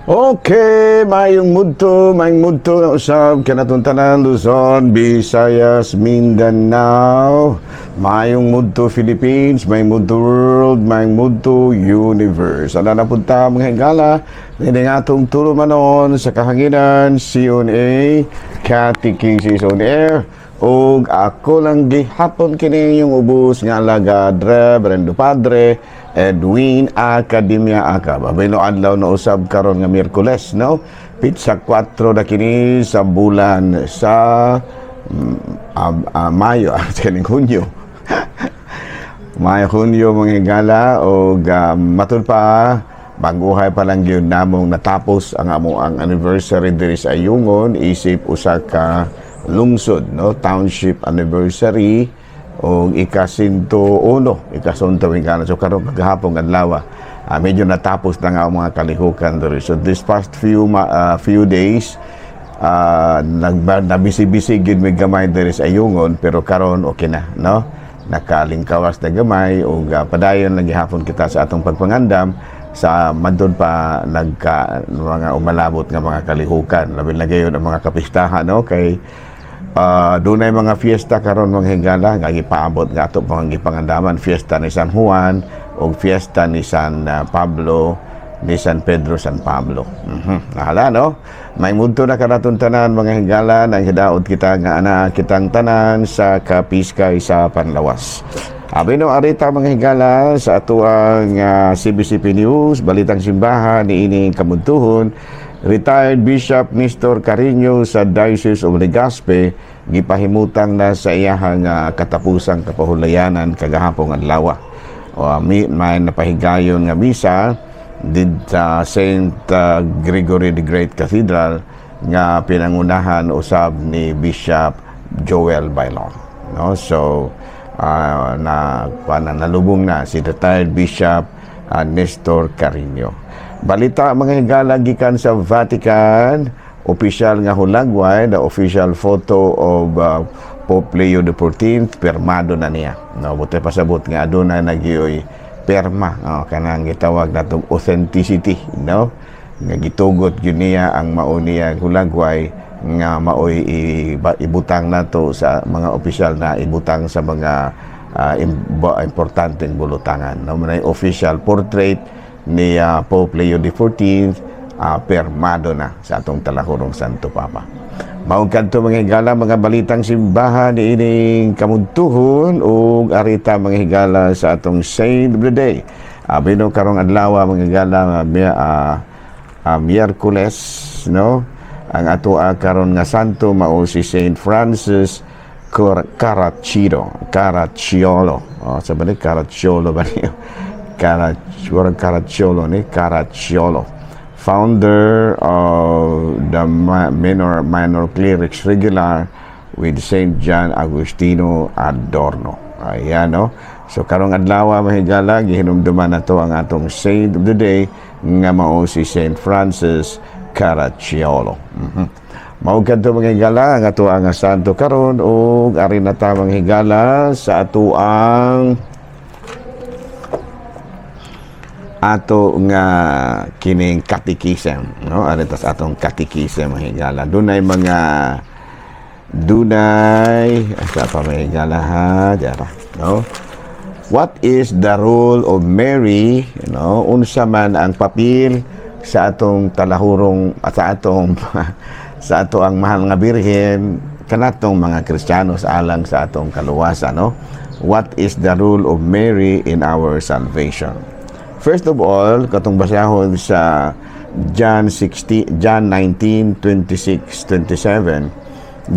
Okay, maayong mudto na usab kanatong tanan, Luzon, Visayas, Mindanao, maayong mudto Philippines, maayong mudto world, maayong mudto universe. Ana na punta, mga higala, ini nga atong tulumanon sa kahanginan, CONA, Catechesis on Air, ug ako lang gihapon kini yung ubos nga alagad, Reverendo Padre Edwin Academia Acab. Abay no adlaw na usab karon nga Miyerkules, no? Petsa 4 na kini sa bulan sa Mayo, kaning Hunyo. Mayo, Hunyo, mga higala, og matud pa baguhay pa lang gyud namong natapos ang amo ang anniversary diri sa Ayungon isip usa ka lungsod, no, township anniversary og ika-101, ika-1 higala. So karon kagahapon adlaw, medyo natapos na nga ang mga kalihukan diri. So this past few days, nag nabisi-bisi gyud may gamay diri sa Ayungon, pero karon okay na, no, nakalingkawas na gamay ug padayon lang gihapon kita sa atong pagpangandam sa madon pa nagka mga umalabot nga mga kalihukan, labi na gayon ang mga kapistahan, no, kay dunay mga fiesta karon, mga higala, nga gipaabot nga ato mga gipangandaman, fiesta ni San Juan ug fiesta ni San Pablo, ni San Pedro, San Pablo. Nahala, no? May mudto na kanaton tanan, mga higala, nang hidaot kita nga ana kitang tanan sa kapiskay sa panlawas. Abi no arita, mga higala, sa atuang CBCP News, Balitang Simbahan niining kamudtuhon. Retired Bishop Nestor Cariño sa Diocese of Legazpi gipahimutang na sa iyahang katapusang kapahulayanan kagahapong adlaw. O, may napahigayon nga misa did sa St. Gregory the Great Cathedral nga pinangunahan usab ni Bishop Joel Bailon. No? So, na, na nalubong na si retired Bishop Nestor Cariño. Balita, mga higala, gikan sa Vatican, opisyal nga hulagway, the official photo of Pope Leo XIV, permado na niya. No, buti pasabot nga aduna nagyoy perma, no, kanang gitawag natong authenticity, no? Nga gitugot gyud niya ang mao niya hulagway nga maoy ibutang nato sa mga opisyal na ibutang sa mga importanteng bulutangan. No, may official portrait ni Pope Leo XIV, permado na sa atong talahurong Santo Papa. Mao kadto, mga higala, mga balitang simbahan niining kamudtuhon ug arita, mga higala, sa atong Saint of the Day. Abi no karong adlaw, mga higala, Miyerkules, no? Ang ato karon nga santo mao si Saint Francis Caracciolo, Caracciolo. Oh, sa ba ni Caracciolo ba niyo? Caracciolo ni Caracciolo. Founder of the minor clerics regular with Saint John Agostino Adorno. Ayan, no? So, karong adlaw, mga higala, gihinumduman na to ang atong Saint of the Day nga mao si Saint Francis Caracciolo. Mao kadto, mga higala, ang ato ang santo karon ug ari na ta, mga higala, sa atoang ato nga kining catechism, no? Ari ta sa atong catechism, mga higala. Dunay mga dunay asa pa, mga higala, ha, dara, no? What is the role of Mary, no? Unsa man ang papel sa atong talahurong at sa ato ang mahal nga Birhen kanatong mga Kristiyano sa alang sa atong kaluwasan, no? What is the role of Mary in our salvation? First of all, katong basahon sa John 16, John 19, 26, 27,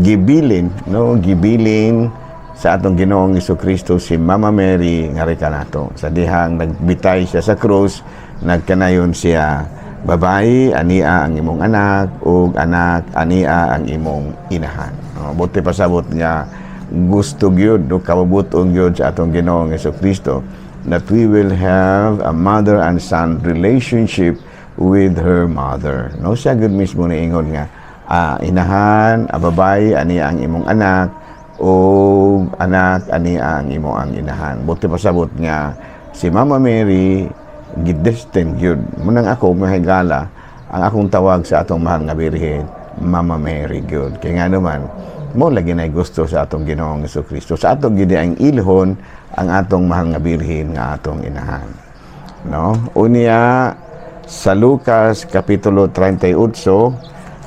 gibilin, no, gibilin sa atong Ginoong Kristo si Mama Mary nga kanato. Sa dihang nagbitay siya sa krus, nagkanayon siya, "Babae, ania ang imong anak," ug "Anak, ania ang imong inahan." No, buti pasabot nga gusto gyud, no, kabubuton gyud sa atong Ginoong Kristo that we will have a mother and son relationship with her mother. No, siya gud mismo niingon nga, "Inahan, a babae, ani ang imong anak," o "Anak, ani ang imo ang inahan." Buti pasabot nga si Mama Mary gidestined gyud. Munang ako, mahigala, Ang akong tawag sa atong mahal nga Birhen, Mama Mary gyud. Kay nga naman, mo lagi na gusto sa atong Ginoong Kristo. Sa atong gid ang ilhon ang atong mahal nga Birhen nga atong inahan. No? Unya, sa Lucas kapitulo 38,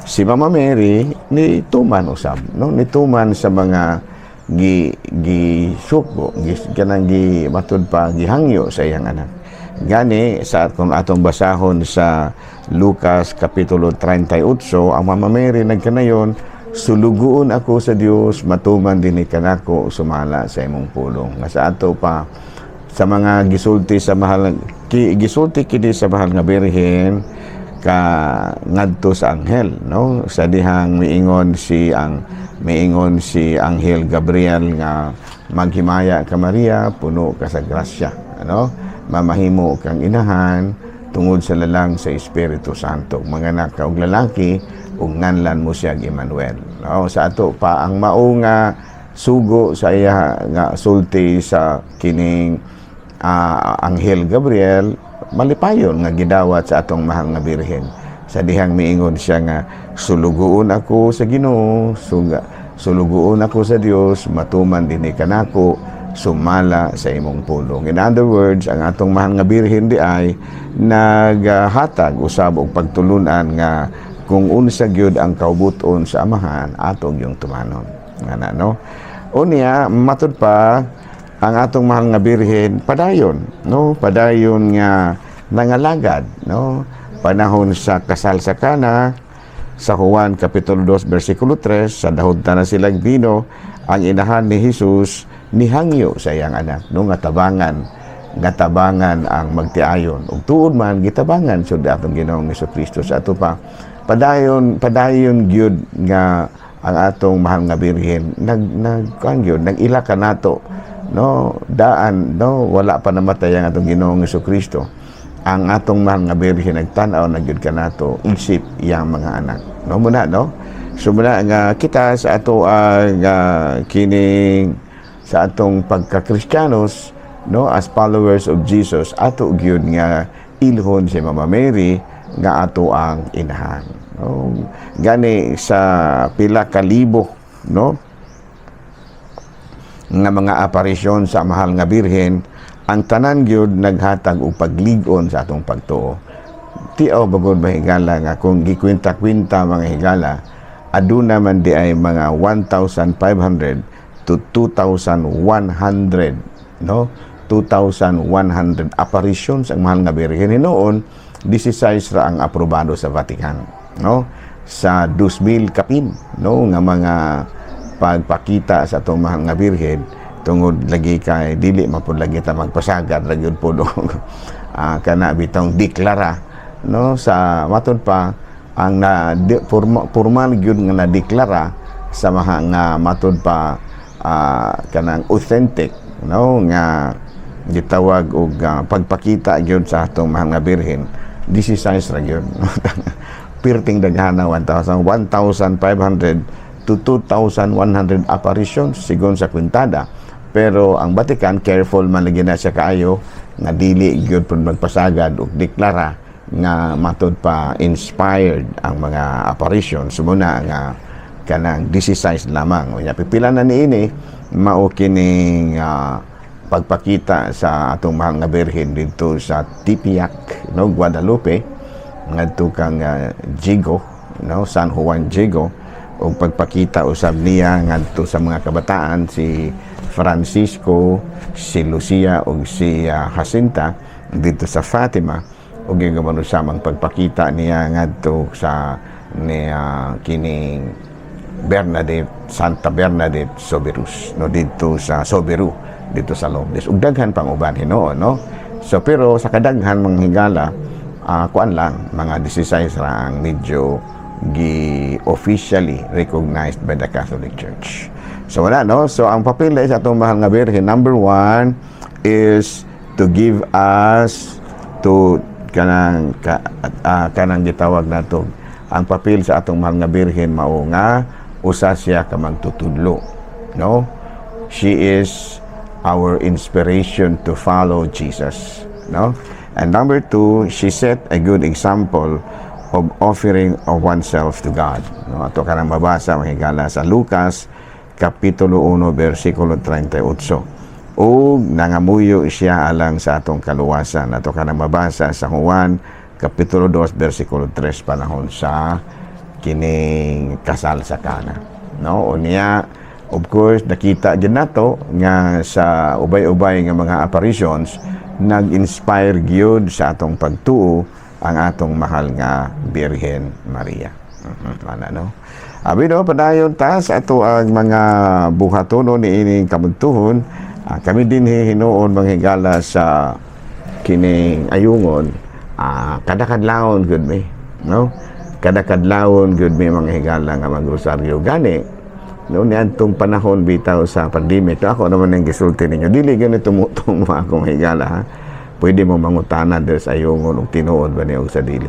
si Mama Mary ni tuman usab, no? Nituman sa mga gi gi suko, gi kanang gi matud pa gihangyo sa iyang anak. Gani sa kung atong basahon sa Lucas kapitulo 38, ang Mama Mary nagkanayon, "Sulugoon ako sa Dios, matuman dinhi kanako sumala sa imong pulong." Nga sa ato pa sa mga gisulti sa mahal ki, gisulti kini sa mahal nga Birhen ka ngadto sa anghel, no, sa dihang miingon si Anghel Gabriel nga, "Maghimaya ka, Maria, puno ka sa grasya, ano, mamahimo kang inahan tungod sa lalang sa Espiritu Santo. Manganak ka og lalaki ug nganlan mo siya Emmanuel," no? Sa ato pa ang mao nga sugo sa iya nga sulti sa kining Anghel Gabriel, malipayon nga gidawat sa atong mahal nga Birhen sa dihang miingon siya nga, "Sulugoon ako sa Ginoo, sulugoon ako sa Dios, matuman dinhi kanako sumala sa imong pulong." In other words, ang atong mahal nga Birhen di ay naghatag usab og pagtulunan nga kung unsa gyud ang kaubuton sa Amahan, atong yung tumanon. Nga na, no? Unya, matud pa, ang atong mahal nga Birhen padayon, no? Padayon nga nangalagad, no? Panahon sa kasal sa Kana, sa Juan Kapitulo 2 versikulo 3, sa nahudta na silang bino, ang inahan ni Jesus nihangyo sa iyang anak, no, nga tabangan ang magtiayon. Ug tuod man gitabangan sud atong Ginoong Kristo. Sa ato pa, padayon padayon gyud nga ang atong mahal nga Birhen nag nag kuan gyud, nag-ila kanato, no, daan, no? Wala pa namatay ang atong Ginoong Kristo, ang atong mahal nga Birhen nagtan-aw na gyud kanato isip iyang mga anak, no? Muna, no? So muna nga kita sa ato ang kining sa atong pagka-Kristiyanos, no, as followers of Jesus, ato gyud nga ilhon si Mama Mary nga ato ang inahan, no? Gani sa pila ka libo, no, nga mga aparisyon sa mahal nga Birhen, ang tanan gyud naghatag og paglig-on sa atong pagtuo. Tiaw bagod, mahigala, nga kung gikwenta-kwenta, mga higala, aduna man di ay mga 1,500 to 2,100, no, 2,100 apparitions ang mahal nga Birhen. Hinuon 16 ra ang aprobado sa Vatican, no, sa 2,000 kapin, no, nga mga pagpakita sa atong mahal nga Birhen, tungod lagi kay dili man pud lagi ta magpasagad ra gyud pod kana bitong deklara, no? Sa matud pa, ang na di, formal gyud nga nadeklara sa mga nga matud pa kanang authentic, no, nga gitawag og pagpakita gyud sa atong mahal nga Birhen, 16 ra gyud. Pirting daghana, 1,000 1,500 to 2,100 apparitions sigon sa kwintada. Pero ang Vatican, careful man lagi na siya kaayo nga dili gyud pud magpasagad og deklara nga matud pa inspired ang mga apparitions. Muna nga kanang 16 lamang. Unya pipila na niini mao kining pagpakita sa atong mahal nga Birhen didto sa Tepeyac, no, Guadalupe, ngadto kang Diego, no, San Juan Diego, ug pagpakita usab niya ngadto sa mga kabataan, si Francisco, si Lucia ug si Jacinta dito sa Fatima, ug yung samang pagpakita niya ngadto sa ni kining Bernadette, Santa Bernadette Soubirous, no, dito sa Soubirous, dito sa Lourdes, ug daghan pang uban hinuon, no? So pero sa kadaghan, mga higala, kuan lang, mga 16 ra ang medyo gi officially recognized by the Catholic Church. So wala, no? So ang papel sa atong mahal nga Birhen, number one is to give us to kanang ka, kanang gitawag nato, ang papel sa atong mahal nga Birhen mao nga usa siya ka magtutudlo, no? She is our inspiration to follow Jesus, no? And number two, she set a good example. of offering of oneself to God. No, ato kanang mabasa, mga higala, sa Lucas Kapitulo 1 versikulo 38. Ug nangamuyo siya alang sa atong kaluwasan. Ato kanang mabasa sa Juan Kapitulo 2 versikulo 3, panahon sa kining kasal sa Kana. No, unya, of course, nakita gyud nato nga sa ubay-ubay nga mga apparitions, nag-inspire gyud sa atong pagtuo ang atong mahal nga Birhen Maria. Ana, no. Abi no, padayon ta sa ato ang mga buhatono ni ining kabuntuhon. Kami din hinuon, mga higala, sa kining Ayungon, kada kadlawon gud mi, no? Kada kadlawon gud mi, mga higala, nga magrosaryo. Gani no, niadtong panahon bitaw sa pandemic, ako naman ang gisulti ninyo, dili ganito mo itong mga akong higala, ha. Pwede mo mangutana diri sa Ayungon og tinuod ba ni og sa dili.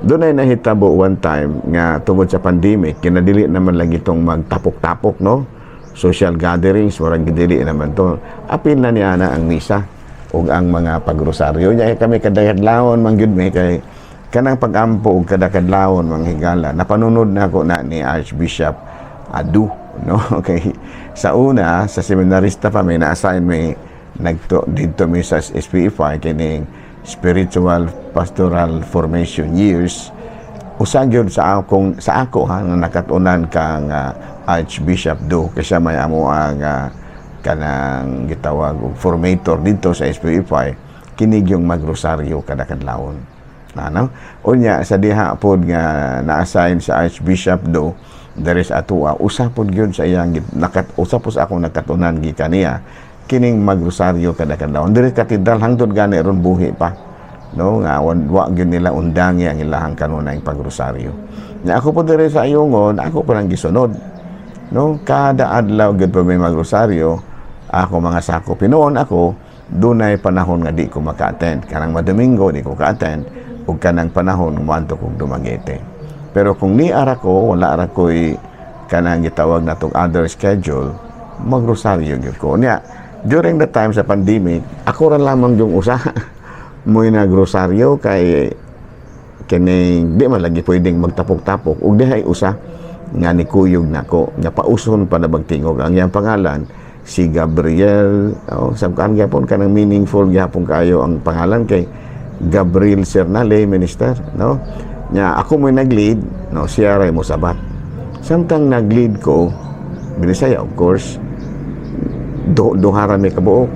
Doon ay nahitabo one time nga tungod sa pandemic, kinadili naman lagi itong magtapok-tapok, no? Social gatherings, warang gidili naman to. Apil na niya na ang misa ug ang mga pagrosaryo. Nya kami kadakadlawon man gyud mi kay kanang pag-ampo og kadakadlawon, mga higala. Napanunod na ako na ni Archbishop Adu, no? Kay sa una, sa seminarista pa may na-assign may nagto dito mi sa SPFI, kining spiritual pastoral formation years, usa gyud sa akong sa ako ha nga nakatunan kang Archbishop Do kasi may amo ang kanang gitawag og formator dito sa SPFI, kini yung magrosaryo kada kadlawon, ano. Unya sa diha pod nga na-assign sa Archbishop Do diri sa atoa, usa pod gyud sa iyang nakat usa po sa akong nakatunan gikan niya kining magrosaryo kada kadlawon diri katedral hangtod gani ron buhi pa, no, nga wa gyud nila undangi ang ilahang kanunay pagrosaryo. Nya ako po diri sa Ayungon, ako pa lang gisunod, no? Kada adlaw gyud pa may magrosaryo ako, mga sako. Pinuon ako, dunay panahon nga di ko maka-attend, kanang Madomingo di ko ka-attend ug kanang panahon muadto kog Dumaguete. Pero kung niara ko, wala ra ko'y kanang gitawag natong other schedule, magrosaryo gyud ko. Nya during the time sa pandemic, ako ra lamang yung usa mo'y nagrosaryo kay kining di man lagi pwedeng magtapok-tapok. Ug dihay usa nga nikuyog nako nga pauson pa na bagtingog. Ang iyang pangalan si Gabriel, oh, sa kuan gyapon, kanang meaningful gyapon kayo ang pangalan kay Gabriel Cernale, minister, no. Nya ako mo'y nag-lead, no, siya ray mo sabat. Samtang nag-lead ko, Binisaya of course, duha ra mi kabuok,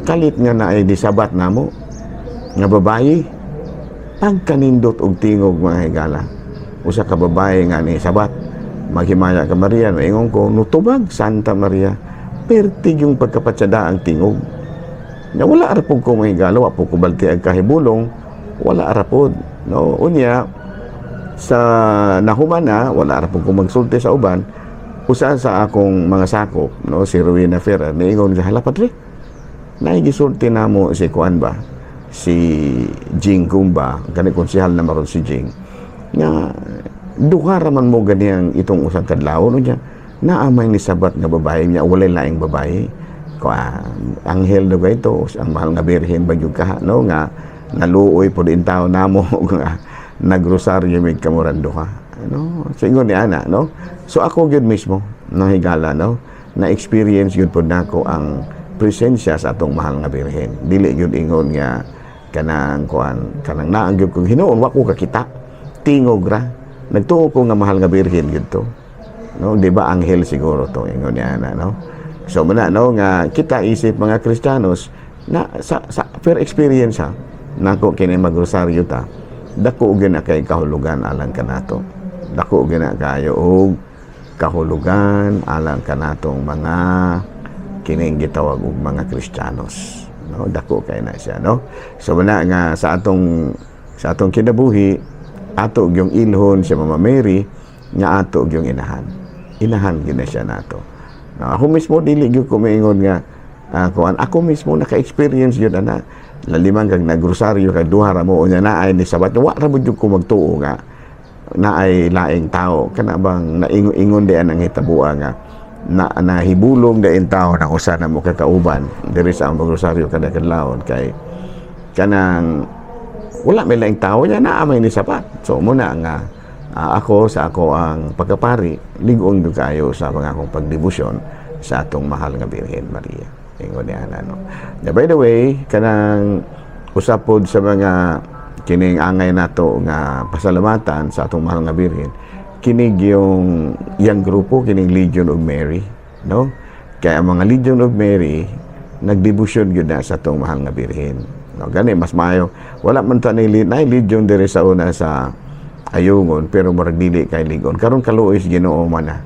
kalit nga na ay disabat namo nga babayi. Pagkanindot og tingog, mga higala, usa ka babae nga ni sabat, "Maghimaya ka Maria," maingon ko, "Nutubag Santa Maria." Pertig yung pagkapatsada ang tingog. Nya wala ra pud ko, mga higala, wa pud ko balti ang kahibulong, wala ra pud, no. Unya sa nahuman na, wala ra pud ko magsulti sa uban. Usa sa akong mga sakop, no, si Rowena Ferrer, niingon siya, "Hala padre, naigisulti namo si kuan ba, si Jing Kumba," gani konsehal na maron si Jing, nga duha ra man mo ganiyang itong usang kadlawon. Unya naa may ni sabat nga babae niya, walay laing babae ko, anghel daw ito, ang mahal nga Birhen ba gyud ka, no, nga naluoy pod in tao namo nga nagrosaryo mig kamuran duha, no. Singon ni ana, no. So ako gyud mismo, nahigala, no, na experience gyud pod nako ang presensya sa atong mahal nga Birhen. Dili gyud ingon nga kanang kuan, kanang naa gyud kong hinuon wa ko kakita, tingog ra. Nagtuo ko nga mahal nga Birhen gyud to, no. Di ba anghel siguro to, ingon niya na, no. So muna, no, nga kita isip mga Kristiyanos na sa fair experience ha nako kini magrosaryo ta, dako gyud na kay kahulugan alang kanato, dako gyud na kayo og kahulugan alang kanatong mga kining gitawag og mga Kristiyanos, no. Dako kay na siya, no. So muna nga sa atong kinabuhi, ato gyung ilhon si Mama Mary nga ato gyung inahan. Inahan gyud na siya nato, no. Ako mismo, dili gyud ko maingon nga kuan, ako mismo naka-experience gyud ana, laliman kag nagrosaryo kag duha ra mo, unya naay ni sabat, wa ra mo gyud ko magtuo nga naay laing tao, kana bang naingon-ingon di ang hitabua nga na nahibulong dain tao na usa na mo kakauban diri sa among magrosaryo kada kadlawon, kay kanang wala may laing tao niya, naa may ni sabat. So muna nga ako sa ako ang pagkapari, lig-on gyud kayo sa mga akong pagdebosyon sa atong mahal nga Birhen Maria. Ingon niya na, no. Na, by the way, kanang usap pod sa mga kining angay nato nga pasalamatan sa atong mahal nga Birhen, kinig yung yang grupo kining Legion of Mary, no? Kaya ang mga Legion of Mary nagdebosyon gyud na sa atong mahal nga Birhen, no? Gani mas maayo wala man ta ni na Legion diri sa una sa Ayungon, pero murag dili kay ligon. Karon, kaluoy sa Ginoo man na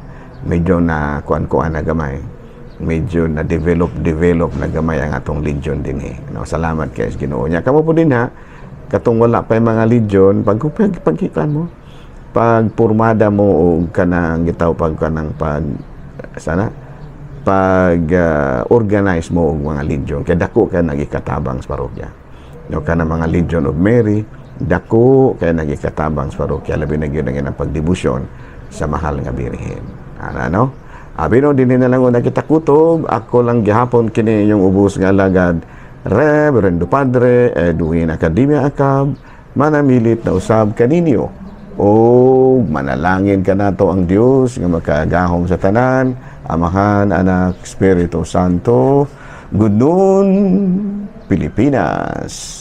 medyo na kuan-kuan na gamay, medyo na develop develop na gamay ang atong legion dinhi, no? Salamat kay sa Ginoo nya. Kamo po din ha, katong wala pa yung mga legion, pag pagkikan mo, pag purmada mo og kanang gitaw, pag kanang pag sana pag organize mo og mga legion, kay dako kay nagikatabang sa parokya, no? Kanang mga Legion of Mary, dako kay nagikatabang sa parokya, labi na gyud ang ilang pagdebosyon sa mahal nga Birhen ana, no? Abi no, dinhi na lang una kita kutob. Ako lang gihapon kini inyong ubos nga alagad, Reverendo Padre Edwin Academia Acab, manamilit na usab kaninyo o manalangin kanato ang Dios nga makagahom sa tanan, Amahan, Anak, Espiritu Santo. Good noon, Pilipinas.